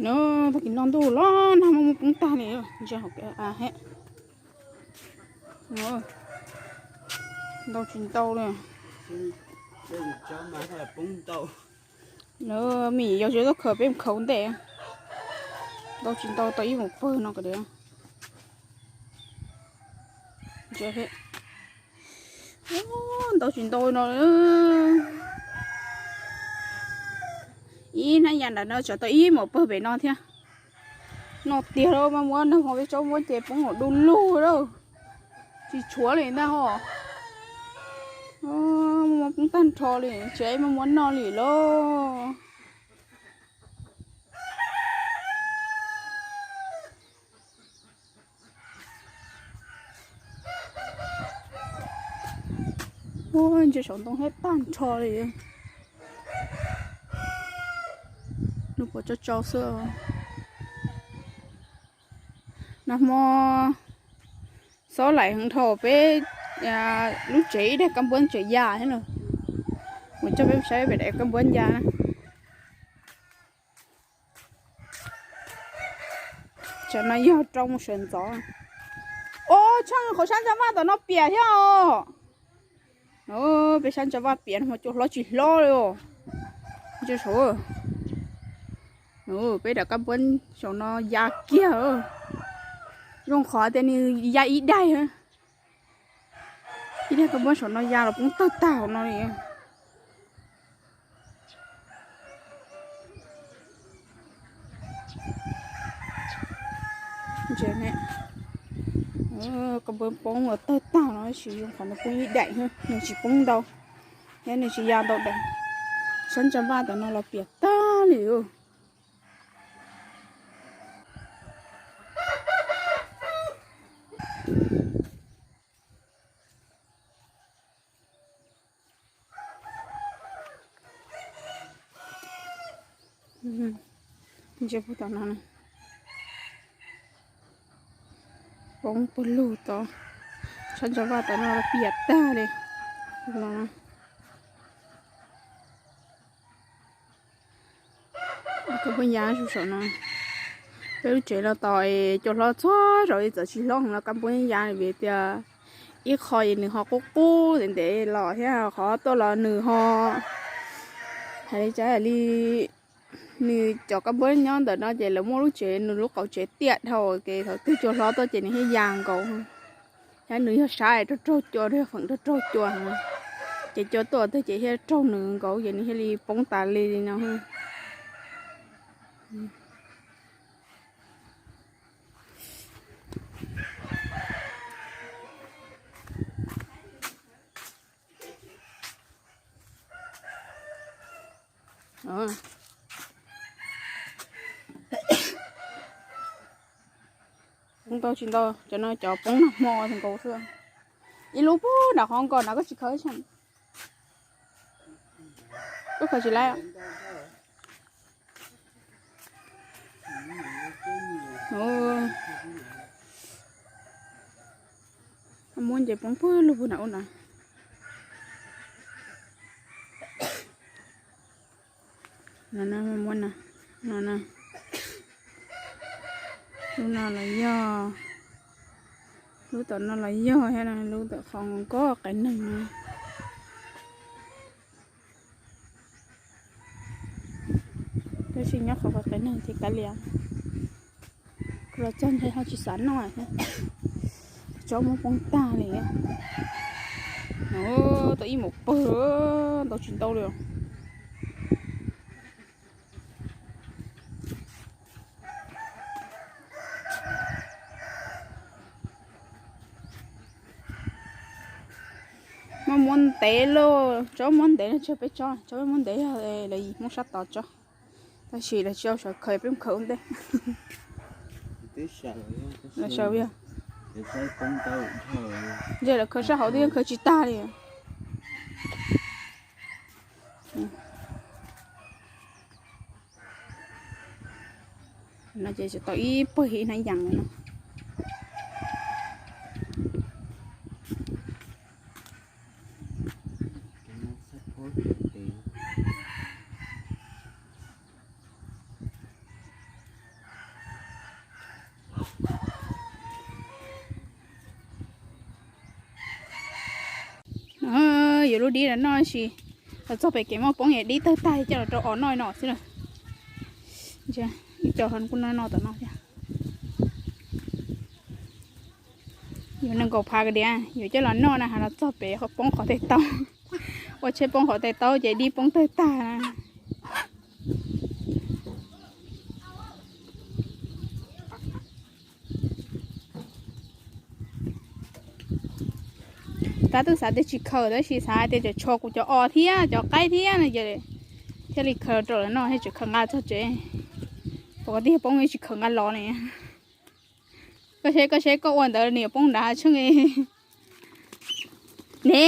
No, tag kis no ntuj los nag muaj muaj poob tag li, ntsia hauv kev a he. Ntau tsis ntau li. Lawv me nyuam yaus tsis tau khaws peb mus khaws ua ntej. Ntau tsis ntau tau ib mus pawg no ko. Ntau tsis ntau no. Ib hnab ya nram no tsam tau ib mus pawg pem no thiab. No tiag lauj, mas muab nag hmo peb tsob muab ces poob ua du lug lawm. Tsis tshuav li ntag ho. Muab poob tag nrho li, tsis muab noj li lauj. Ua ntsia saum ntoo thiab tag nrho li. Lub puas tso tsau xwb. Nag hmo xob laim heev dhau peb lub tsev ib daim kab npuab tseem ya thiab no. Mus coj peb saib peb daim kab npuab ya na. Tsam no yog rau mus sawv ntxov. Os, tshav qhov sab ntsa vaj tom no piam thiab os. Peb sab ntsa vaj piam no cua hlob tsis hlob li os. Ntsia saud. Peb daim kab npuab saum no ya kiag. Zoo qhov tias nws ya ib daim. Ib daim kab npuab saum no ya los poob tawg tag hauv no li. Kab npuab poob los tawg tag no, tab sis zoo qhov nws poob ib daim, nws tsis poob ntau, thiab nws tsis ya ntau daim. Sab ntsa vaj tom no los piam tag li. Ntsia puag tom no, poob puag lug tod, sab ntsa vaj tom no los piam tag li. Kab npuab ya saum no. Peb lub tsev no tos cua hlob txhua zaus li, txawm tsis hlob heev los kab npuab ya vim tias ib qho es nws ho qub qub ntev ntev los thiab, qhov tuaj los nws ho hais li cas li. Nws cov kab npuab nyob ntawm no ces lawv muab lub tsev, nws lub qaum tsev tiaj dhau, ces thaum twg cua hlob tuaj ces nws thiaj ya nkaus. Thiab nws yog sab raug raug cua, yog feem raug raug cua, ces cua tuaj twg ces thiaj raug nws nkaus, ces nws thiaj li poob tas li li no. Poob ntau tsis ntau, cov no cov poob nag hmo nkaus xwb. Ib lub puag nram qhov nkos na, koj tsis khaws, koj khaws tsis laib. Muab ces poob puag lug puag nram ub na. No, no, lub no los yog, lub tom no los yog thiab, lub tom qhov nkos qias neeg no. Tab sis nyob qhov qias neeg thiab kav liam. Los txog ntshe ho tsis xav noj thiab. Tsob muab poob tag li. Tau ib mus pawg, ntau tsis ntau li. Muab muab ntev lauj, tsob muab ntev no tsis yog peb tsob, tsob muab ntev yog lawv Hmoob sab tod tsob. Tab sis lawv tsis tau sawv khaws, peb mus khaws ua ntej. Lawv sawv, ntsia lawv khaws sab hauv twb yeej khaws tsis tag li. No ces tau ib pawg ib hnab yas no. Dib los noj sis, los txog pem kev muaj poob es dib tawg tag coj los rau os noj no xwb na. Ib co kuj noj noj tom no thiab. Yuav nees nkaum phav kiag diav yuav coj los noj na, los txog pem poob qhov tes taub. Ua tsheb poob qhov tes taub ces dib poob tawg tag. Tab twb xav tias tsis khaws tab sis xav hais tias tseem tshuav kuv cov os thiab cov qaib thiab no ces thiaj li khaws rau lawv noj thiab tseem khaws nqa txog tsev. Pom qhov tiag poob tsis khaws nqa los ne. Koj seb, koj seb koj ua ntawd niam poob nrad tsheej ne.